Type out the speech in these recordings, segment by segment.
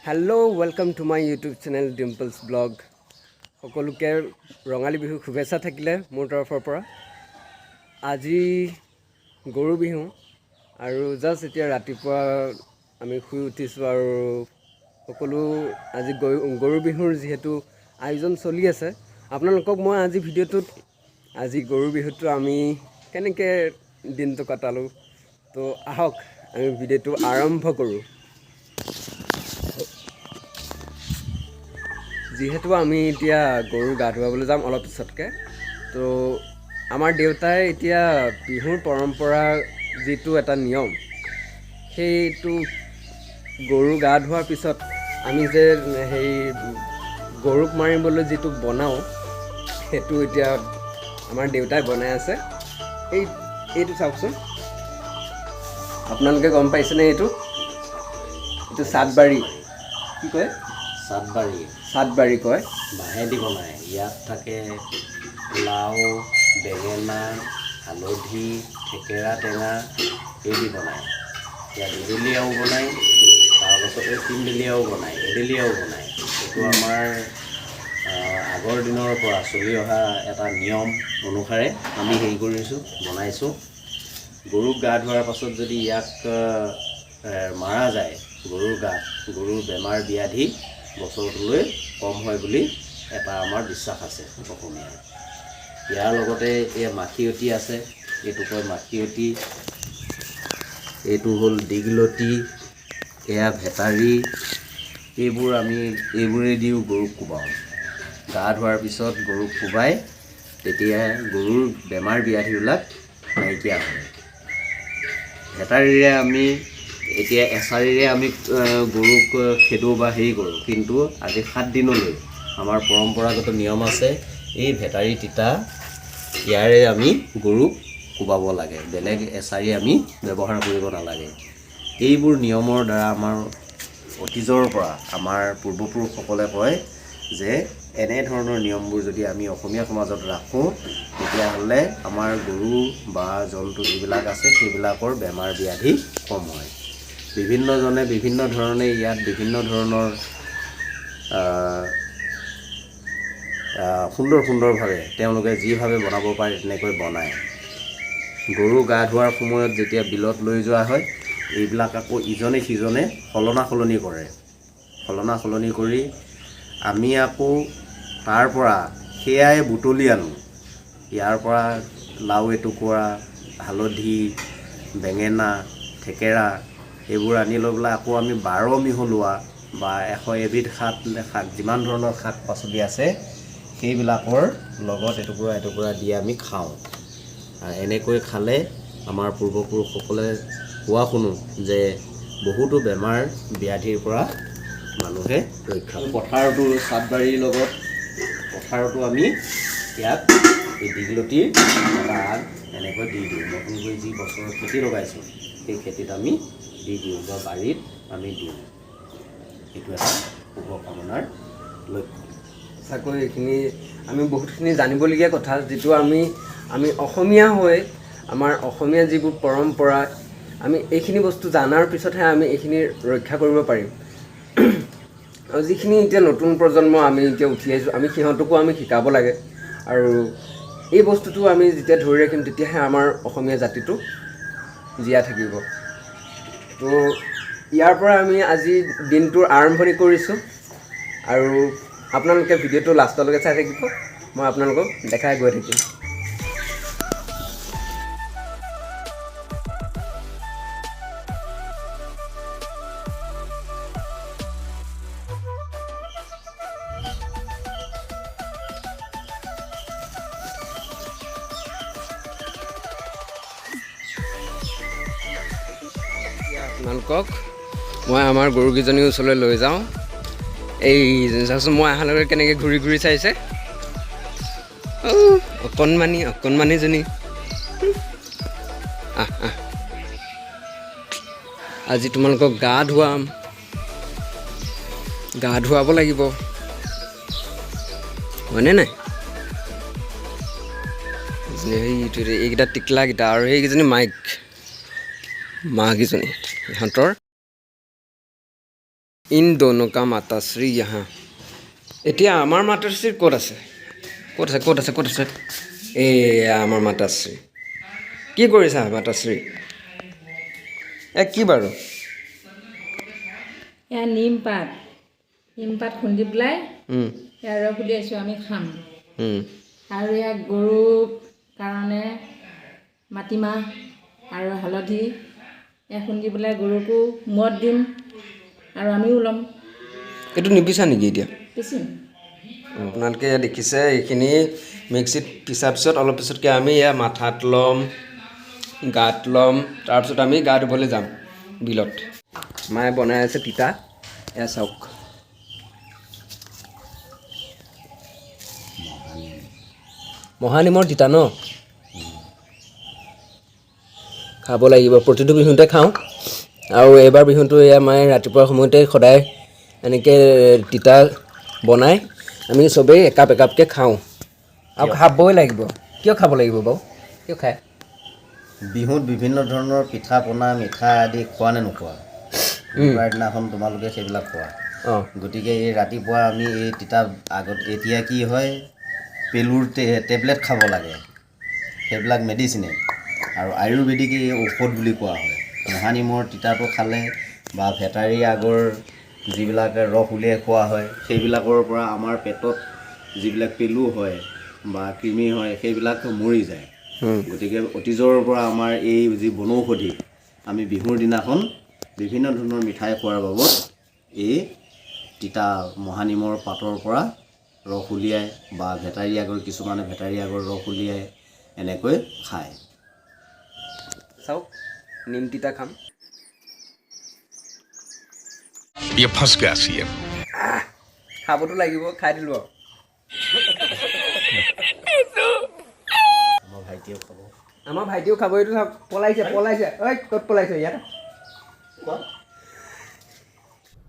Hello, welcome to my YouTube channel Dimples Blog। সকলোকে ৰঙালী বিহুৰ শুভেচ্ছা থাকিলে মোৰ তৰফৰ পৰা। আজি গৰু বিহু আৰু জাষ্ট এতিয়া ৰাতিপুৱা আমি শুই উঠিছোঁ আৰু সকলো আজি গৰু বিহুৰ যিহেতু আয়োজন চলি আছে, আপোনালোকক মই আজি ভিডিঅ'টোত আজি গৰু বিহুটো আমি কেনেকৈ দিনটো কটালোঁ। তো আহক, আমি ভিডিঅ'টো আৰম্ভ কৰোঁ। যিহেতু আমি এতিয়া গৰু গা ধুৱাবলৈ যাম অলপ পিছতকৈ, তো আমাৰ দেউতাই এতিয়া বিহুৰ পৰম্পৰা যিটো এটা নিয়ম, সেইটো গৰু গা ধোৱাৰ পিছত আমি যে সেই গৰুক মাৰিবলৈ যিটো বনাওঁ, সেইটো এতিয়া আমাৰ দেউতাই বনাই আছে। এইটো চাওকচোন, আপোনালোকে গম পাইছেনে? এইটো চাটবাৰী কি কয়? চাটবাৰী। চাটবাৰী কয়। বাঁহেদি বনায়। ইয়াত থাকে লাও, বেঙেনা, হালধি, থেকেৰা টেঙা, এই দি বনায়। ইয়াত এডলীয়াও বনায়, তাৰপাছতে তিনডলীয়াও বনায়, এডলীয়াও বনায়। এইটো আমাৰ আগৰ দিনৰ পৰা চলি অহা এটা নিয়ম অনুসাৰে আমি হেৰি কৰিছোঁ, বনাইছোঁ। গৰুক গা ধোৱাৰ পাছত যদি ইয়াক মাৰা যায় গৰুৰ গাত, গৰুৰ বেমাৰ ব্যাধি বছৰটোলৈ কম হয় বুলি এটা আমাৰ বিশ্বাস আছে অসমীয়াৰ। ইয়াৰ লগতে এই মাখিয়তী আছে, এইটো কয় মাখিয়তী। এইটো হ'ল দীঘলতি, এয়া ভেটাৰী। এইবোৰ আমি এইবোৰেদিও গৰুক কোবাওঁ। গা ধোৱাৰ পিছত গৰুক কোবাই তেতিয়া গৰুৰ বেমাৰ ব্যাধিবিলাক নাইকিয়া হয়। ভেটাৰীৰে আমি এতিয়া এচাৰিৰে আমি গৰুক খেদোঁ বা হেৰি কৰোঁ, কিন্তু আজি 7 দিনলৈ আমাৰ পৰম্পৰাগত নিয়ম আছে, এই ভেটাৰী তিতা ইয়াৰে আমি গৰুক কোবাব লাগে, বেলেগ এচাৰি আমি ব্যৱহাৰ কৰিব নালাগে। এইবোৰ নিয়মৰ দ্বাৰা আমাৰ অতীজৰ পৰা আমাৰ পূৰ্বপুৰুষসকলে কয় যে এনেধৰণৰ নিয়মবোৰ যদি আমি অসমীয়া সমাজত ৰাখোঁ, তেতিয়াহ'লে আমাৰ গৰু বা জন্তু যিবিলাক আছে, সেইবিলাকৰ বেমাৰ ব্যাধি কম হয়। বিভিন্নজনে বিভিন্ন ধৰণে ইয়াত বিভিন্ন ধৰণৰ সুন্দৰ সুন্দৰভাৱে তেওঁলোকে যিভাৱে বনাব পাৰে তেনেকৈ বনায়। গৰু গা ধোৱাৰ সময়ত যেতিয়া বিলত লৈ যোৱা হয়, এইবিলাক আকৌ ইজনে সিজনে সলনা সলনি কৰে। সলনা সলনি কৰি আমি আকৌ তাৰ পৰা সেয়াই বুটলি আনো। ইয়াৰ পৰা লাও এটুকুৰা, হালধি, বেঙেনা, থেকেৰা এইবোৰ আনি লৈ পেলাই আকৌ আমি 12 মিহলোৱা বা 101বিধ শাক শাক যিমান ধৰণৰ শাক পাচলি আছে, সেইবিলাকৰ লগত এটুকুৰা এটুকুৰা দি আমি খাওঁ। আৰু এনেকৈ খালে আমাৰ পূৰ্বপুৰুষসকলে কোৱা শুনো যে বহুতো বেমাৰ ব্যাধিৰ পৰা মানুহে ৰক্ষা পায়। পথাৰতো চাটবাৰীৰ লগত পথাৰতো আমি ইয়াক এই দীঘলতিৰ এটা আগ এনেকৈ দি দিওঁ। নতুনকৈ যি বছৰৰ খেতি লগাইছোঁ, সেই খেতিত আমি দি দিওঁ বা বাৰীত আমি দিওঁ। এইটো এটা শুভকামনাৰ লক্ষণ। সঁচাকৈ এইখিনি আমি বহুতখিনি জানিবলগীয়া কথা, যিটো আমি আমি অসমীয়া হৈ আমাৰ অসমীয়া যিবোৰ পৰম্পৰা, আমি এইখিনি বস্তু জানাৰ পিছতহে আমি এইখিনি ৰক্ষা কৰিব পাৰিম। আৰু যিখিনি এতিয়া নতুন প্ৰজন্ম আমি এতিয়া উঠি আহিছোঁ, আমি সিহঁতকো আমি শিকাব লাগে। আৰু এই বস্তুটো আমি যেতিয়া ধৰি ৰাখিম, তেতিয়াহে আমাৰ অসমীয়া জাতিটো জীয়াই থাকিব। তো ইয়াৰ পৰা আমি আজি দিনটোৰ আৰম্ভণি কৰিছোঁ আৰু আপোনালোকে ভিডিঅ'টো লাষ্টলৈকে চাই থাকিব, মই আপোনালোকক দেখাই গৈ থাকিম। এতিয়া আপোনালোকক মই আমাৰ গৰুকেইজনীৰ ওচৰলৈ লৈ যাওঁ। এই চাওকচোন, মই অহাৰ লগে কেনেকৈ ঘূৰি ঘূৰি চাইছে। ঔ, অকণমানি অকণমানিজনী, আহ আহ। আজি তোমালোকক গা ধুৱাম, গা ধুৱাব লাগিব, হয়নে নাই? সেইটো এইকেইটা টিকলাকেইটা আৰু সেইকেইজনী মাইক মাককেইজনী ইহঁতৰ। इन दोनों का माताश्री यहाँ। এতিয়া আমাৰ মাতাশ্ৰী ক'ত আছে? ক'ত আছে, ক'ত আছে, ক'ত আছে? এয়া আমাৰ মাতাশ্ৰী। কি কৰিছা মাতাশ্ৰী? এ কি বাৰু? এয়া নিমপাত, নিমপাত খুন্দি পেলাই ইয়াৰ ৰস উলিয়াইছোঁ, আমি খাম। আৰু ইয়াক গৰুৰ কাৰণে মাটিমাহ আৰু হালধি এয়া খুন্দি পেলাই গৰুকো মূৰত দিম আৰু আমিও ল'ম। এইটো নিপিছা নেকি এতিয়া? পিচিম। আপোনালোকে ইয়াত দেখিছে, এইখিনি মিক্সিত পিছাৰ পিছত অলপ পিছতকৈ আমি ইয়াৰ মাথাত ল'ম, গাত ল'ম, তাৰপিছত আমি গা ধুবলৈ যাম বিলত। মায়ে বনাই আছে তিতা। এয়া চাওক, মহানিমৰ তিতা ন খাব লাগিব। প্ৰতিটো বিহুতে খাওঁ আৰু এইবাৰ বিহুটো এয়া মায়ে ৰাতিপুৱা সময়তে সদায় এনেকৈ তিতা বনাই আমি চবেই একাপ একাপকৈ খাওঁ আৰু খাবই লাগিব। কিয় খাব লাগিব বাৰু? কিয় খায়? বিহুত বিভিন্ন ধৰণৰ পিঠা পনা, মিঠা আদি খোৱা নে নোখোৱা? উৰুকাৰ দিনাখন তোমালোকে সেইবিলাক খোৱা। গতিকে এই ৰাতিপুৱা আমি এই তিতা আগত এতিয়া কি হয়, পেলুৰ টেবলেট খাব লাগে, সেইবিলাক মেডিচিনে আৰু আয়ুৰ্বেদিক এই ঔষধ বুলি কোৱা হয়। মহানিমৰ তিতাটো খালে বা ভেটাৰী আগৰ যিবিলাক ৰস উলিয়াই খোৱা হয়, সেইবিলাকৰ পৰা আমাৰ পেটত যিবিলাক পেলু হয় বা কৃমি হয়, সেইবিলাক মৰি যায়। গতিকে অতীজৰ পৰা আমাৰ এই যি বনৌষধি, আমি বিহুৰ দিনাখন বিভিন্ন ধৰণৰ মিঠাই খোৱাৰ বাবদ এই তিতা মহানিমৰ পাতৰ পৰা ৰস উলিয়াই বা ভেটাৰী আগৰ, কিছুমানে ভেটাৰী আগৰ ৰস উলিয়াই এনেকৈ খায়। চাওক, নিম তিতা খাম। ये फंस गया सीएम। খাবতো লাগিব, খাই দিলোঁ আৰু। আমাৰ ভাইটিয়েও খাব। আমাৰ ভাইটিও খাব। এইটো চাওক, পলাইছে, পলাইছে। ঐ, ক'ত পলাইছে? ইয়াত।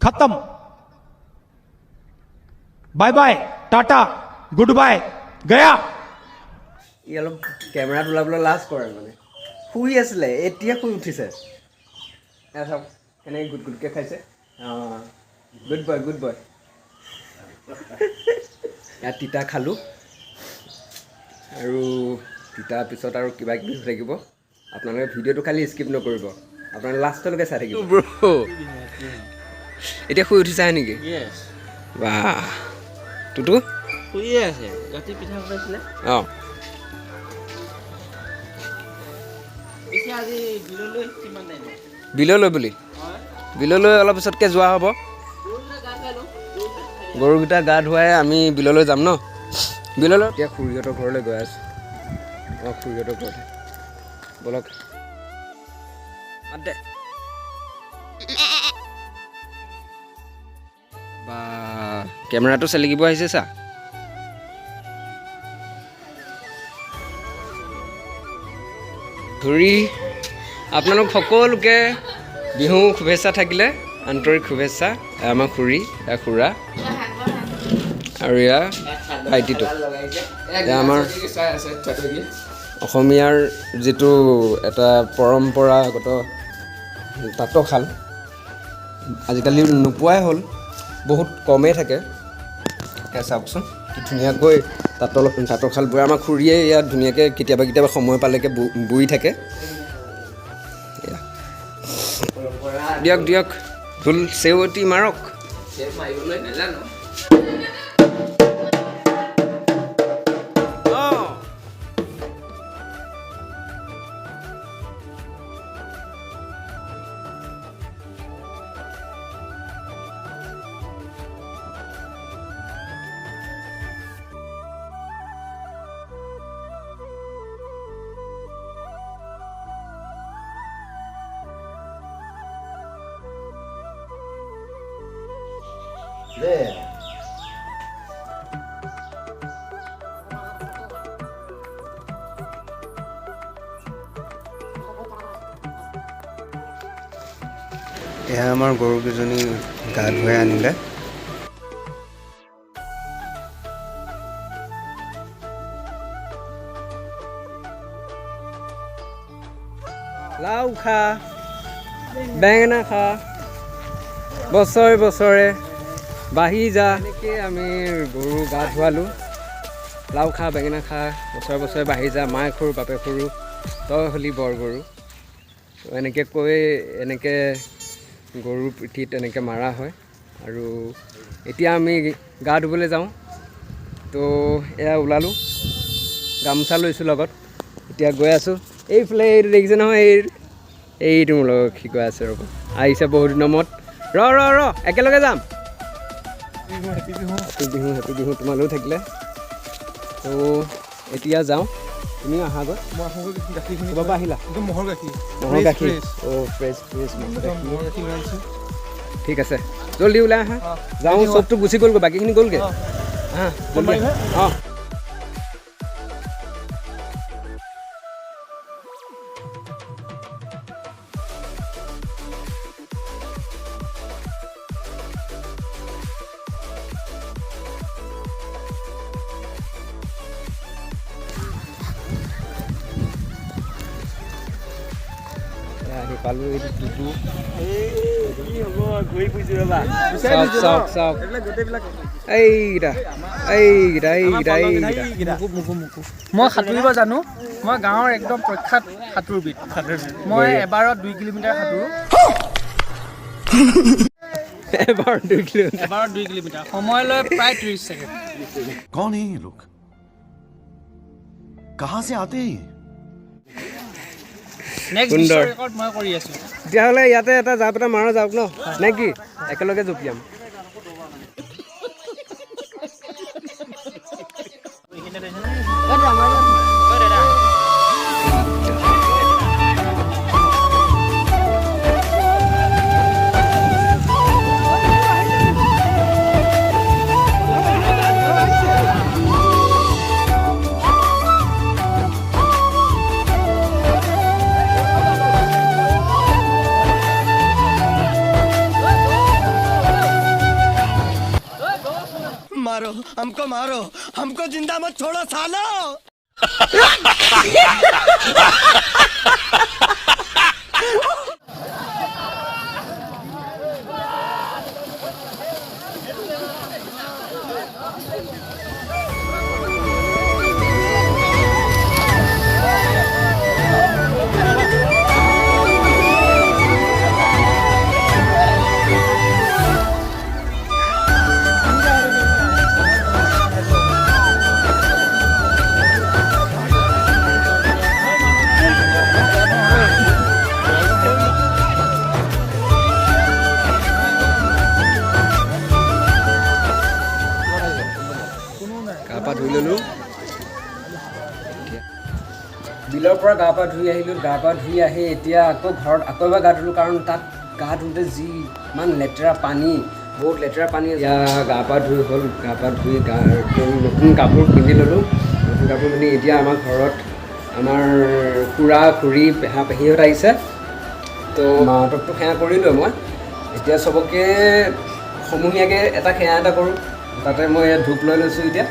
खत्म, bye bye, tata, good bye, गया। ই অলপ কেমেৰাত ওলাবলৈ লাজ কৰে, মানে শুই আছিলে, এতিয়া শুই উঠিছে। এয়া চাওক, কেনেকৈ গুট গুটকৈ খাইছে। অঁ, গুড বয়, গুড বয়। ইয়াত তিতা খালোঁ আৰু তিতাৰ পিছত আৰু কিবা কিবি হৈ থাকিব। আপোনালোকে ভিডিঅ'টো খালি স্কিপ নকৰিব, আপোনালোকে লাষ্টলৈকে চাই থাকিব। এতিয়া শুই উঠিছাহে নেকি? বাহ, টুটু। শুইয়ে আছে। ৰাতি পিঠা বনাইছিলে। পিছে আজি বিললৈ কিমান টাইম? বিললৈ বুলি, বিললৈ অলপ পিছতকৈ যোৱা হ'ব। গৰুকেইটা গা ধুৱাই আমি বিললৈ যাম ন বিললৈ। এতিয়া খুৰীহঁতৰ ঘৰলৈ গৈ আছোঁ। অঁ, খুৰীহঁতৰ ঘৰলৈ ব'লক। মাত দে। বা, কেমেৰাটো চেলেকিব আহিছে চা। খুৰী, আপোনালোক সকলোকে বিহু শুভেচ্ছা থাকিলে, আন্তৰিক শুভেচ্ছা। এয়া আমাৰ খুৰী, এয়া খুৰা আৰু এয়া ভাইটিটো। এয়া আমাৰ অসমীয়াৰ যিটো এটা পৰম্পৰাগত তাঁতশাল, আজিকালি নোপোৱাই হ'ল, বহুত কমেই থাকে। এয়া চাওকচোন, কি ধুনীয়াকৈ তাঁতশাল বৈ আমাৰ খুৰীয়ে ইয়াত ধুনীয়াকৈ কেতিয়াবা কেতিয়াবা সময় পালেকে বৈ থাকে। এয়া। দিয়ক দিয়ক, ঢোল চেউতি মাৰক। মাৰিবলৈ নাজানো। অঁ। দে। এয়া আমাৰ গৰুকেইজনী গা ধুৱাই আনিলে। লাও খা, বেঙেনা খা, বছৰে বছৰে বাঢ়ি যা। এনেকৈ আমি গৰু গা ধুৱালোঁ। লাও খা, বেঙেনা খা, বছৰে বছৰে বাঢ়ি যা, মায়ে সৰু বাপে সৰু, তই হ'লি বৰ গৰু। এনেকৈ কৈ এনেকৈ গৰুৰ পিঠিত এনেকৈ মাৰা হয়। আৰু এতিয়া আমি গা ধুবলৈ যাওঁ। তো এয়া ওলালোঁ, গামোচা লৈছোঁ লগত, এতিয়া গৈ আছোঁ। এইফালে এইটো দেখিছে নহয়, এইটো মোৰ লগত শিকাই আছে। ৰ'ব, আহিছে বহুত দিনৰ মূৰত। ৰ ৰ ৰ, একেলগে যাম। হেপী বিহু, হেপী বিহু তোমালৈও থাকিলে। তো এতিয়া যাওঁ, তুমিও আহাগৈ। ক'ৰবাৰ পৰা আহিলা? ম'হৰ গাখীৰ। ম'হৰ গাখীৰ, অ' ফ্ৰেছ ফ্ৰেছ ম'হৰ গাখীৰ। ঠিক আছে, জল্দি ওলাই আহা। যাওঁ, চবটো গুচি গ'লগৈ, বাকীখিনি গ'লগৈ। আহা জল্দি। অঁ, আহি পালোঁ। এইটো টুটু, চাওক চাওক চাওক, এইকেইটা এইকেইটা এইকেইটা এইকেইটা। মই সাঁতুৰিব জানো, মই গাঁৱৰ একদম প্ৰখ্যাত সাঁতোৰবিদ। মই এবাৰত 2 কিলোমিটাৰ সাঁতোৰো। এবাৰত 2 কিলোমিটাৰ? এবাৰত 2 কিলোমিটাৰ, সময় লয় প্ৰায় 30 ছেকেণ্ড। कौन है ये लोग, कहां से आते हैं? নেক্সট বিশ্ব ৰেকৰ্ড মই কৰি আছোঁ। তেতিয়াহ'লে ইয়াতে এটা জাপ এটা মাৰা যাওক ন, নে কি? একেলগে জঁপিয়াম। मारो हमको, मारो हमको, जिंदा मत छोड़ो सालो। গা পা ধুই ল'লোঁ, বিলৰ পৰা গা পা ধুই আহিলোঁ। গা পা ধুই আহি এতিয়া আকৌ ঘৰত আকৌ এবাৰ গা ধুলোঁ, কাৰণ তাত গা ধুওঁতে যি ইমান লেতেৰা পানী, বহুত লেতেৰা পানী। এতিয়া গা পা ধুই হ'ল, গা পা ধুই গা নতুন কাপোৰ পিন্ধি ল'লোঁ। নতুন কাপোৰ পিন্ধি এতিয়া আমাৰ ঘৰত আমাৰ খুৰা খুৰী পেহা পেহীহঁত আহিছে। তো মাহঁতকতো সেৱা কৰিলোৱে মই, এতিয়া চবকে সমূহীয়াকৈ এটা সেৱা এটা কৰোঁ। তাতে মই ইয়াত ধূপ লৈ লৈছোঁ এতিয়া।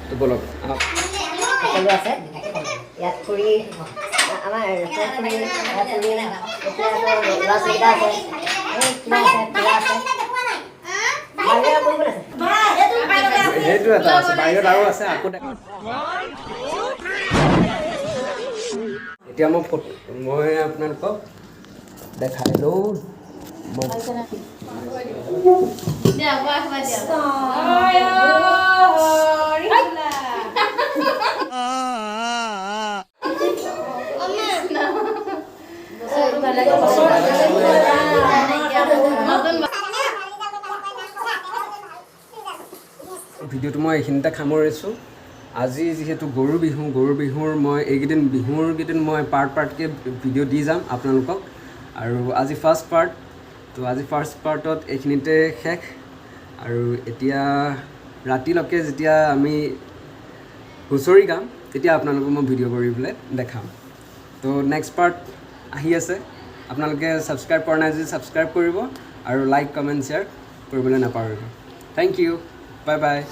তো ব'লক আহক। সকলো আছে ইয়াত, খুৰী, আমাৰ খুৰী, খুৰী, এতিয়া আকৌ ল'ৰা ছোৱালীকেইটা আছে, এই কিবা আছে, খুৰা আছে, বাহিৰত কোন কোন আছে? সেইটো এটা আছে বাহিৰত, আৰু আছে আকৌ। এতিয়া মই ফটো মই আপোনালোকক দেখাই লওঁ। মই ভিডিঅ'টো মই এইখিনিতে সামৰিছোঁ। আজি যিহেতু গৰু বিহু, গৰু বিহুৰ মই এইকেইদিন বিহুৰ কেইদিন মই পাৰ্ট পাৰ্টকৈ ভিডিঅ' দি যাম আপোনালোকক। আৰু আজি ফাৰ্ষ্ট পাৰ্ট, তো আজি ফাৰ্ষ্ট পাৰ্টত এইখিনিতে শেষ। আৰু এতিয়া ৰাতিলৈকে যেতিয়া আমি হুঁচৰি গাম, তেতিয়া আপোনালোকক মই ভিডিঅ' কৰি পেলাই দেখাম। তো নেক্সট পাৰ্ট আহি আছে। আপোনালোকে ছাবস্ক্ৰাইব কৰা নাই যদি ছাবস্ক্ৰাইব কৰিব আৰু লাইক, কমেণ্ট, শ্বেয়াৰ কৰিবলৈ নাপাহৰিব। Thank you, bye bye.